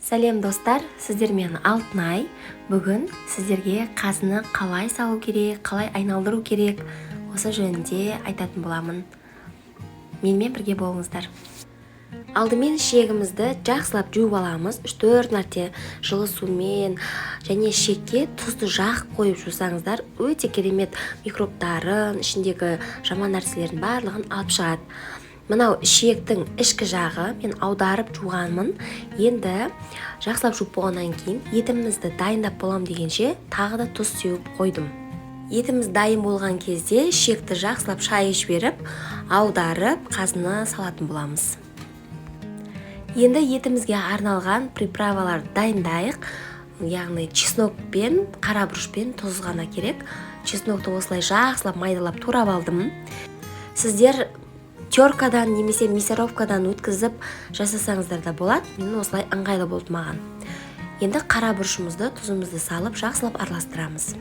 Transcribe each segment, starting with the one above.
Сәлем, достар! Сіздермен Алтынай. Бүгін сіздерге қазыны қалай салу керек, қалай айналдыру керек, осы жөнінде айтатын боламын. Менімен бірге болыңыздар. Алдымен ішегімізді жақсылап жуып аламыз, 3-4 мәрте жылы сумен. Және ішекке тұзды жағып қойып жусаңыздар, өте керемет микробтарын, ішіндегі жаман нәрселердің барлығын алып шығады. Мынау ішектің ішкі жағы, мен аударып жуғанмын. Енді жақсылап жуып болғаннан кейін, етімізді дайындап болам дегенше, тағы да тұз сеуіп қойдым. Етіміз дайын болған кезде ішекті жақсылап шайып жіберіп, аударып, қазыны салатын боламыз. Енді етімізге арналған приправаларды дайындайық, яғни чеснок пен қара бұрыш пен тұз ғана керек. Чеснокты осылай жақсылап майдалап турап алдым. Сіздер теркадан немесе мясорубкадан өткізіп жасасаңыздар да болады, мен осылай ыңғайлы болды маған. Енді қара бұрышымызды, тұзымызды салып, жақсылап араластырамыз.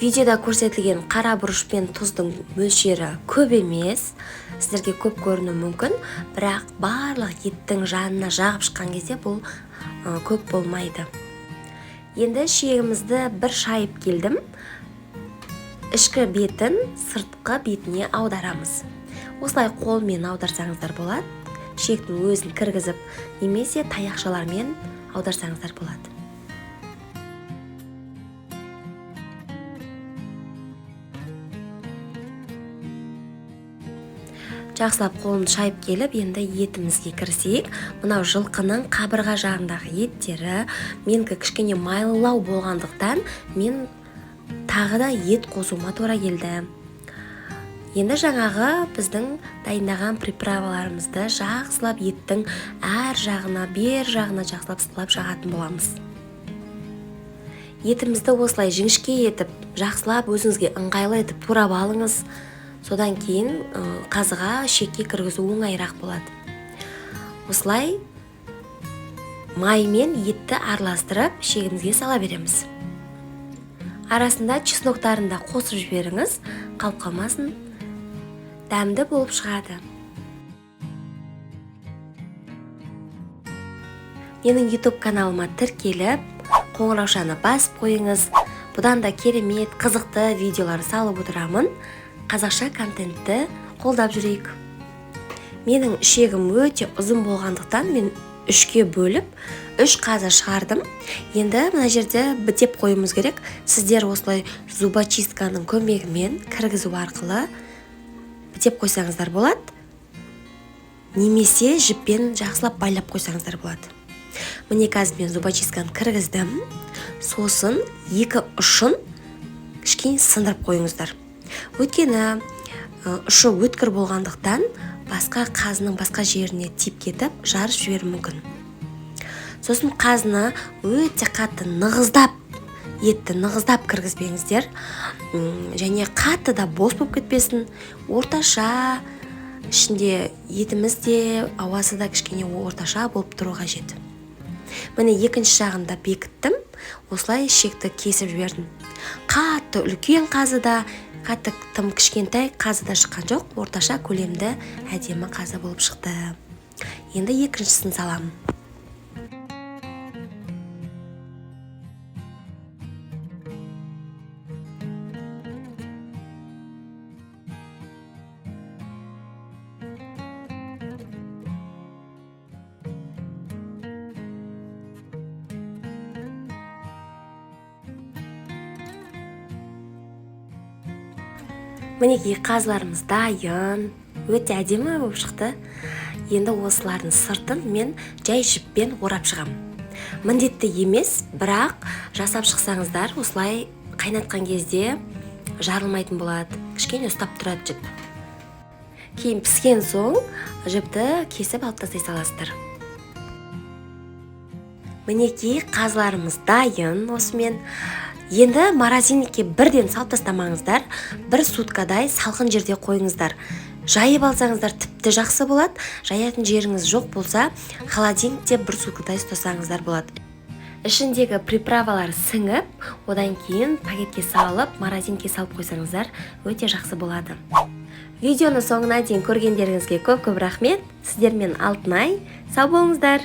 Видеода көрсетілген қара бұрыш пен тұздың мөлшері көп емес, сіздерге көп көрінуі мүмкін, бірақ барлық еттің жанына жағып шыққан кезде бұл көп болмайды. Енді ішегімізді бір шайып келдім. Ішкі бетін сыртқы бетіне аударамыз. Осылай қолмен аударсаңыздар болады, ішектің өзін кіргізіп, немесе таяқшалармен аударсаңыздар болады. Жақсылап қолымды шайып келіп, енді етімізге кірісейік. Мынау жылқының қабырға жағындағы еттері. Менікі кішкене майлылау болғандықтан, мен тағы да ет қосуыма тура келді. Енді жаңағы біздің дайындаған приправаларымызды жақсылап еттің әр жағына, бер жағына жақсылап ысқылап жағатын боламыз. Етімізді осылай жіңішке етіп, жақсылап өзіңізге ыңғайлы етіп турап алыңыз. Содан кейін қазыға, ішекке кіргізу оңайырақ болады. Осылай май мен етті араластырып, ішегімізге сала береміз. Арасында чесноктарын да қосып жіберіңіз, қалып қалмасын, дәмді болып шығады. Менің YouTube каналыма тіркеліп, қоңыраушаны басып қойыңыз. Бұдан да керемет, қызықты видеолар салып отырамын. Қазақша контентті қолдап жүрейік. Менің ішегім өте ұзын болғандықтан, мен үшке бөліп, үш қазы шығардым. Енді мына жерде бітеп қоюымыз керек. Сіздер осылай зубочистканың көмегімен кіргізу арқылы бітеп қойсаңыздар болады, немесе жіппен жақсылап байлап қойсаңыздар болады. Міне, қазір мен зубочистканы кіргіздім. Сосын екі ұшын кішкене сындырып қойыңыздар, өйткені ұшы өткір болғандықтан, басқа қазының басқа жеріне тиіп кетіп, жарып жіберуі мүмкін. Сосын қазыны өте қатты нығыздап, етті нығыздап кіргізбеңіздер және қатты да бос болып кетпесін. Орташа, ішінде етіміз де, ауасы да кішкене орташа болып тұру қажет. Міне, екінші жағын да бекіттім. Осылай ішекті кесіп жібердім. Қатты үлкен қазы да, қатты тым кішкентай қазы да шыққан жоқ, орташа көлемді әдемі қазы болып шықты. Енді екіншісін саламын. Мінекей, қазыларымыз дайын, өте әдемі болып шықты. Енді осылардың сыртын мен жай жіппен орап шығамын. Міндетті емес, бірақ жасап шықсаңыздар, осылай қайнатқан кезде жарылмайтын болады, кішкене ұстап тұрады жіп. Кейін піскен соң жіпті кесіп алып тастай саласыздар. Мінекей, қазыларымыз дайын осымен. Енді морозильникке бірден салып тастамаңыздар, бір суткадай салқын жерде қойыңыздар. Жайып алсаңыздар, тіпті жақсы болады. Жаятын жеріңіз жоқ болса, холодильникте бір суткадай ұстасаңыздар болады. Ішіндегі приправалар сіңіп, одан кейін пакетке салып, морозилькке салып қойсаңыздар, өте жақсы болады. Видеоны соңына дейін көргендеріңізге көп көп рахмет. Сіздермен Алтынай. Сау болыңыздар.